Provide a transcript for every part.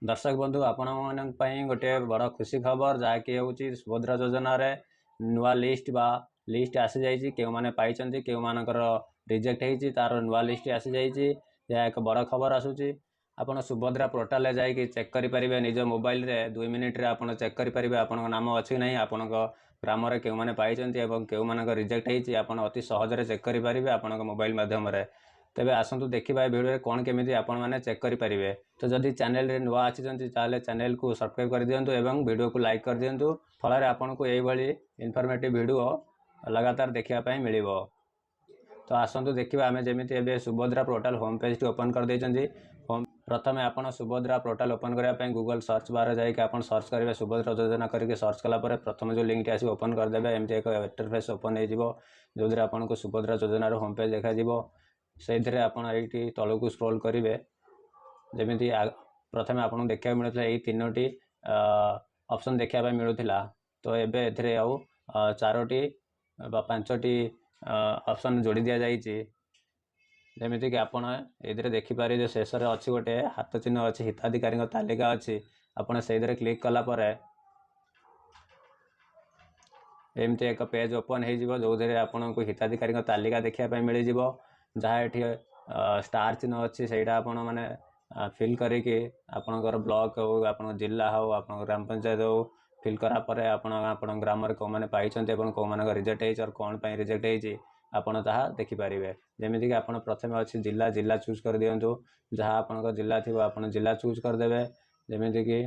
ଦର୍ଶକ ବନ୍ଧୁ, ଆପଣମାନଙ୍କ ପାଇଁ ଗୋଟିଏ ବଡ଼ ଖୁସି ଖବର, ଯାହାକି ହେଉଛି ସୁଭଦ୍ରା ଯୋଜନାରେ ନୂଆ ଲିଷ୍ଟ ବା ଲିଷ୍ଟ ଆସିଯାଇଛି। କେଉଁମାନେ ପାଇଛନ୍ତି, କେଉଁମାନଙ୍କର ରିଜେକ୍ଟ ହେଇଛି, ତାର ନୂଆ ଲିଷ୍ଟ ଆସିଯାଇଛି। ଏହା ଏକ ବଡ଼ ଖବର ଆସୁଛି। ଆପଣ ସୁଭଦ୍ରା ପୋର୍ଟାଲରେ ଯାଇକି ଚେକ୍ କରିପାରିବେ। ନିଜ ମୋବାଇଲରେ 2 ମିନିଟ୍ରେ ଆପଣ ଚେକ୍ କରିପାରିବେ, ଆପଣଙ୍କ ନାମ ଅଛି କି ନାହିଁ, ଆପଣଙ୍କ ଗ୍ରାମରେ କେଉଁମାନେ ପାଇଛନ୍ତି ଏବଂ କେଉଁମାନଙ୍କ ରିଜେକ୍ଟ ହେଇଛି। ଆପଣ ଅତି ସହଜରେ ଚେକ୍ କରିପାରିବେ ଆପଣଙ୍କ ମୋବାଇଲ ମାଧ୍ୟମରେ। ତେବେ ଆସନ୍ତୁ ଦେଖିବା ଏ ଭିଡ଼ିଓରେ କ'ଣ କେମିତି ଆପଣମାନେ ଚେକ୍ କରିପାରିବେ। ତ ଯଦି ଚ୍ୟାନେଲରେ ନୂଆ ଆସିଛନ୍ତି, ତାହେଲେ ଚ୍ୟାନେଲକୁ ସବସ୍କ୍ରାଇବ୍ କରିଦିଅନ୍ତୁ ଏବଂ ଭିଡ଼ିଓକୁ ଲାଇକ୍ କରିଦିଅନ୍ତୁ। ଫଳରେ ଆପଣଙ୍କୁ ଏଇଭଳି ଇନଫର୍ମେଟିଭ୍ ଭିଡ଼ିଓ ଲଗାତାର ଦେଖିବା ପାଇଁ ମିଳିବ। ତ ଆସନ୍ତୁ ଦେଖିବା। ଆମେ ଯେମିତି ଏବେ ସୁଭଦ୍ରା ପୋର୍ଟାଲ ହୋମ୍ ପେଜ୍ଟି ଓପନ୍ କରିଦେଇଛନ୍ତି। ହୋମ୍ ପ୍ରଥମେ ଆପଣ ସୁଭଦ୍ରା ପୋର୍ଟାଲ ଓପନ୍ କରିବା ପାଇଁ ଗୁଗଲ ସର୍ଚ୍ଚ ବାରରେ ଯାଇକି ଆପଣ ସର୍ଚ୍ଚ କରିବେ। ସୁଭଦ୍ରା ଯୋଜନା କରିକି ସର୍ଚ୍ଚ କଲା ପରେ ପ୍ରଥମେ ଯେଉଁ ଲିଙ୍କଟି ଆସିବ, ଓପନ୍ କରିଦେବେ। ଏମିତି ଏକ ଇଣ୍ଟରଫେସ୍ ଓପନ୍ ହେଇଯିବ, ଯେଉଁଥିରେ ଆପଣଙ୍କୁ ସୁଭଦ୍ରା ଯୋଜନାର ହୋମ୍ ପେଜ୍ ଦେଖାଯିବ। ସେଇଥିରେ ଆପଣ ଏଇଠି ତଳକୁ ସ୍କ୍ରୋଲ୍ କରିବେ। ଯେମିତି ପ୍ରଥମେ ଆପଣଙ୍କୁ ଦେଖିବାକୁ ମିଳୁଥିଲା, ଏଇ ତିନୋଟି ଅପସନ୍ ଦେଖିବା ପାଇଁ ମିଳୁଥିଲା। ତ ଏବେ ଏଥିରେ ଆଉ ଚାରୋଟି ବା ପାଞ୍ଚଟି ଅପସନ୍ ଯୋଡ଼ି ଦିଆଯାଇଛି। ଯେମିତିକି ଆପଣ ଏଇଥିରେ ଦେଖିପାରିବେ ଯେ ଶେଷରେ ଅଛି ଗୋଟେ ହାତ ଚିହ୍ନ ଅଛି, ହିତାଧିକାରୀଙ୍କ ତାଲିକା ଅଛି। ଆପଣ ସେଇଥିରେ କ୍ଲିକ୍ କଲା ପରେ ଏମିତି ଏକ ପେଜ୍ ଓପନ୍ ହେଇଯିବ, ଯେଉଁଥିରେ ଆପଣଙ୍କୁ ହିତାଧିକାରୀଙ୍କ ତାଲିକା ଦେଖିବା ପାଇଁ ମିଳିଯିବ। ଯାହା ଏଠି ଷ୍ଟାର ଚିହ୍ନ ଅଛି, ସେଇଟା ଆପଣ ମାନେ ଫିଲ୍ କରିକି ଆପଣଙ୍କର ବ୍ଲକ ହେଉ, ଆପଣଙ୍କ ଜିଲ୍ଲା ହେଉ, ଆପଣଙ୍କ ଗ୍ରାମ ପଞ୍ଚାୟତ ହେଉ, ଫିଲ୍ କଲା ପରେ ଆପଣ ଆପଣଙ୍କ ଗ୍ରାମରେ କେଉଁମାନେ ପାଇଛନ୍ତି ଏବଂ କେଉଁମାନଙ୍କ ରିଜେକ୍ଟ ହେଇଛି, ଆଉ କ'ଣ ପାଇଁ ରିଜେକ୍ଟ ହେଇଛି, ଆପଣ ତାହା ଦେଖିପାରିବେ। ଯେମିତିକି ଆପଣ ପ୍ରଥମେ ଅଛି ଜିଲ୍ଲା, ଜିଲ୍ଲା ଚୁଜ୍ କରିଦିଅନ୍ତୁ। ଯାହା ଆପଣଙ୍କ ଜିଲ୍ଲା ଥିବ, ଆପଣ ଜିଲ୍ଲା ଚୁଜ୍ କରିଦେବେ। ଯେମିତିକି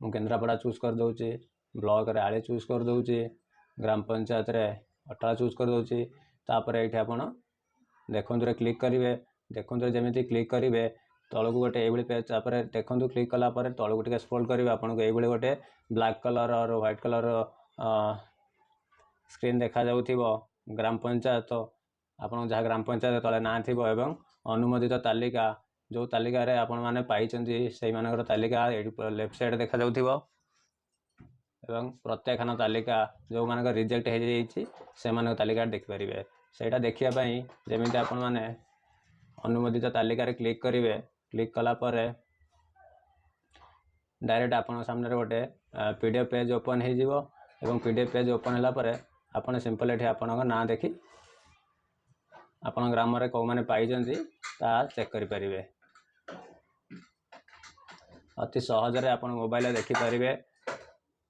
ମୁଁ କେନ୍ଦ୍ରାପଡ଼ା ଚୁଜ୍ କରିଦେଉଛି, ବ୍ଲକରେ ଆଳି ଚୁଜ୍ କରିଦେଉଛି, ଗ୍ରାମ ପଞ୍ଚାୟତରେ ଅଟଳା ଚୁଜ୍ କରିଦେଉଛି। ତାପରେ ଏଇଠି ଆପଣ ଦେଖନ୍ତୁରେ କ୍ଲିକ୍ କରିବେ। ଦେଖନ୍ତୁ, ଯେମିତି କ୍ଲିକ୍ କରିବେ, ତଳକୁ ଗୋଟେ ଏଇଭଳି ପେଜ୍। ତାପରେ ଦେଖନ୍ତୁ କ୍ଲିକ୍ କଲା ପରେ ତଳକୁ ଟିକେ ସ୍କ୍ରୋଲ୍ କରିବେ, ଆପଣଙ୍କୁ ଏଇଭଳି ଗୋଟେ ବ୍ଲାକ୍ କଲର୍ ଆଉ ହ୍ୱାଇଟ୍ କଲର୍ ସ୍କ୍ରିନ୍ ଦେଖାଯାଉଥିବ। ଗ୍ରାମ ପଞ୍ଚାୟତ, ଆପଣଙ୍କ ଯାହା ଗ୍ରାମ ପଞ୍ଚାୟତ ତଳେ ନାଁ ଥିବ ଏବଂ ଅନୁମୋଦିତ ତାଲିକା, ଯେଉଁ ତାଲିକାରେ ଆପଣମାନେ ପାଇଛନ୍ତି, ସେଇମାନଙ୍କର ତାଲିକା ଏଇଠି ଲେଫ୍ଟ ସାଇଡ଼୍ ଦେଖାଯାଉଥିବ ଏବଂ ପ୍ରତ୍ୟାଖ୍ୟାନ ତାଲିକା, ଯେଉଁମାନଙ୍କ ରିଜେକ୍ଟ ହେଇଯାଇଛି, ସେମାନଙ୍କ ତାଲିକା ଦେଖିପାରିବେ। ସେଇଟା ଦେଖିବା ପାଇଁ ଯେମିତି ଆପଣମାନେ ଅନୁମୋଦିତ ତାଲିକାରେ କ୍ଲିକ୍ କରିବେ। କ୍ଲିକ୍ କଲା ପରେ ଡାଇରେକ୍ଟ ଆପଣଙ୍କ ସାମ୍ନାରେ ଗୋଟେ PDF page open ହେଇଯିବ ଏବଂ PDF page open ହେଲା ପରେ ଆପଣ ସିମ୍ପଲ୍ ଏଠି ଆପଣଙ୍କ ନାଁ ଦେଖି ଆପଣଙ୍କ ଗ୍ରାମରେ କେଉଁମାନେ ପାଇଛନ୍ତି, ତାହା ଚେକ୍ କରିପାରିବେ। ଅତି ସହଜରେ ଆପଣ ମୋବାଇଲରେ ଦେଖିପାରିବେ।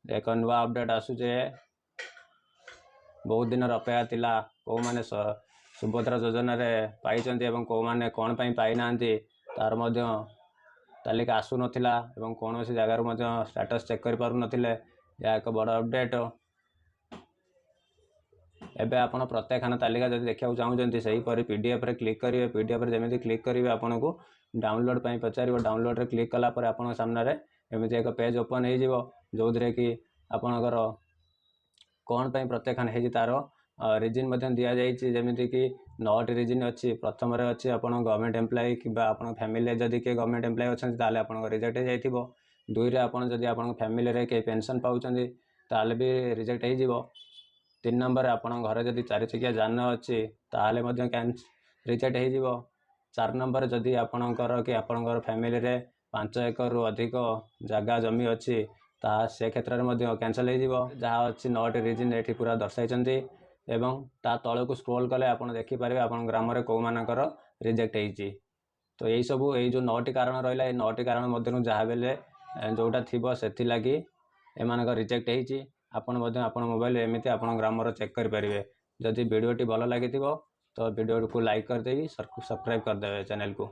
ଏକ ନୂଆ ଅପଡ଼େଟ୍ ଆସୁଛି। ବହୁତ ଦିନର ଅପେକ୍ଷା ଥିଲା, କେଉଁମାନେ ସୁଭଦ୍ରା ଯୋଜନାରେ ପାଇଛନ୍ତି ଏବଂ କେଉଁମାନେ କ'ଣ ପାଇଁ ପାଇନାହାନ୍ତି, ତାର ମଧ୍ୟ ତାଲିକା ଆସୁନଥିଲା ଏବଂ କୌଣସି ଜାଗାରୁ ମଧ୍ୟ ଷ୍ଟାଟସ୍ ଚେକ୍ କରିପାରୁନଥିଲେ। ଏହା ଏକ ବଡ଼ ଅପଡ଼େଟ୍। ଏବେ ଆପଣ ପ୍ରତ୍ୟାଖ୍ୟାନ ତାଲିକା ଯଦି ଦେଖିବାକୁ ଚାହୁଁଛନ୍ତି, ସେହିପରି PDFରେ କ୍ଲିକ୍ କରିବେ। PDFରେ ଯେମିତି କ୍ଲିକ୍ କରିବେ, ଆପଣଙ୍କୁ ଡାଉନଲୋଡ଼୍ ପାଇଁ ପଚାରିବ। ଡାଉନଲୋଡ଼୍ରେ କ୍ଲିକ୍ କଲା ପରେ ଆପଣଙ୍କ ସାମ୍ନାରେ ଏମିତି ଏକ ପେଜ୍ ଓପନ୍ ହେଇଯିବ, ଯେଉଁଥିରେ କି ଆପଣଙ୍କର କ'ଣ ପାଇଁ ପ୍ରତ୍ୟାଖ୍ୟାନ ହେଇଛି, ତାର ରିଜିନ୍ ମଧ୍ୟ ଦିଆଯାଇଛି। ଯେମିତିକି ନଅଟି ରିଜିନ୍ ଅଛି। ପ୍ରଥମରେ ଅଛି, ଆପଣ ଗଭର୍ଣ୍ଣମେଣ୍ଟ ଏମ୍ପ୍ଲୟି କିମ୍ବା ଆପଣଙ୍କ ଫ୍ୟାମିଲିରେ ଯଦି କିଏ ଗଭର୍ଣ୍ଣମେଣ୍ଟ ଏମ୍ପ୍ଲୟି ଅଛନ୍ତି, ତାହେଲେ ଆପଣଙ୍କ ରିଜେକ୍ଟ ହେଇଯାଇଥିବ। ଦୁଇରେ, ଆପଣ ଯଦି ଆପଣଙ୍କ ଫ୍ୟାମିଲିରେ କେହି ପେନସନ୍ ପାଉଛନ୍ତି, ତାହେଲେ ବି ରିଜେକ୍ଟ ହେଇଯିବ। ତିନି ନମ୍ବରରେ, ଆପଣଙ୍କ ଘରେ ଯଦି ଚାରି ଚକିଆ ଯାନ ଅଛି, ତାହେଲେ ମଧ୍ୟ ରିଜେକ୍ଟ ହେଇଯିବ। ଚାରି ନମ୍ବର, ଯଦି ଆପଣଙ୍କର କି ଆପଣଙ୍କର ଫ୍ୟାମିଲିରେ 5 ଏକରରୁ ଅଧିକ ଜାଗା ଜମି ଅଛି, ତାହା ସେ କ୍ଷେତ୍ରରେ ମଧ୍ୟ କ୍ୟାନସଲ୍ ହେଇଯିବ। ଯାହା ଅଛି ନଅଟି ରିଜିନ୍ ଏଠି ପୁରା ଦର୍ଶାଇଛନ୍ତି ଏବଂ ତା ତଳକୁ ସ୍କ୍ରୋଲ୍ କଲେ ଆପଣ ଦେଖିପାରିବେ ଆପଣଙ୍କ ଗ୍ରାମରେ କେଉଁମାନଙ୍କର ରିଜେକ୍ଟ ହେଇଛି। ତ ଏଇସବୁ ଏଇ ଯେଉଁ ନଅଟି କାରଣ ରହିଲା, ଏଇ ନଅଟି କାରଣ ମଧ୍ୟରୁ ଯାହା ହେଲେ ଯେଉଁଟା ଥିବ, ସେଥିଲାଗି ଏମାନଙ୍କ ରିଜେକ୍ଟ ହେଇଛି। ଆପଣ ମଧ୍ୟ ଆପଣ ମୋବାଇଲରେ ଏମିତି ଆପଣଙ୍କ ଗ୍ରାମର ଚେକ୍ କରିପାରିବେ। ଯଦି ଭିଡ଼ିଓଟି ଭଲ ଲାଗିଥିବ, ତ ଭିଡ଼ିଓକୁ ଲାଇକ୍ କରିଦେଇକି ସବସ୍କ୍ରାଇବ୍ କରିଦେବେ ଚ୍ୟାନେଲକୁ।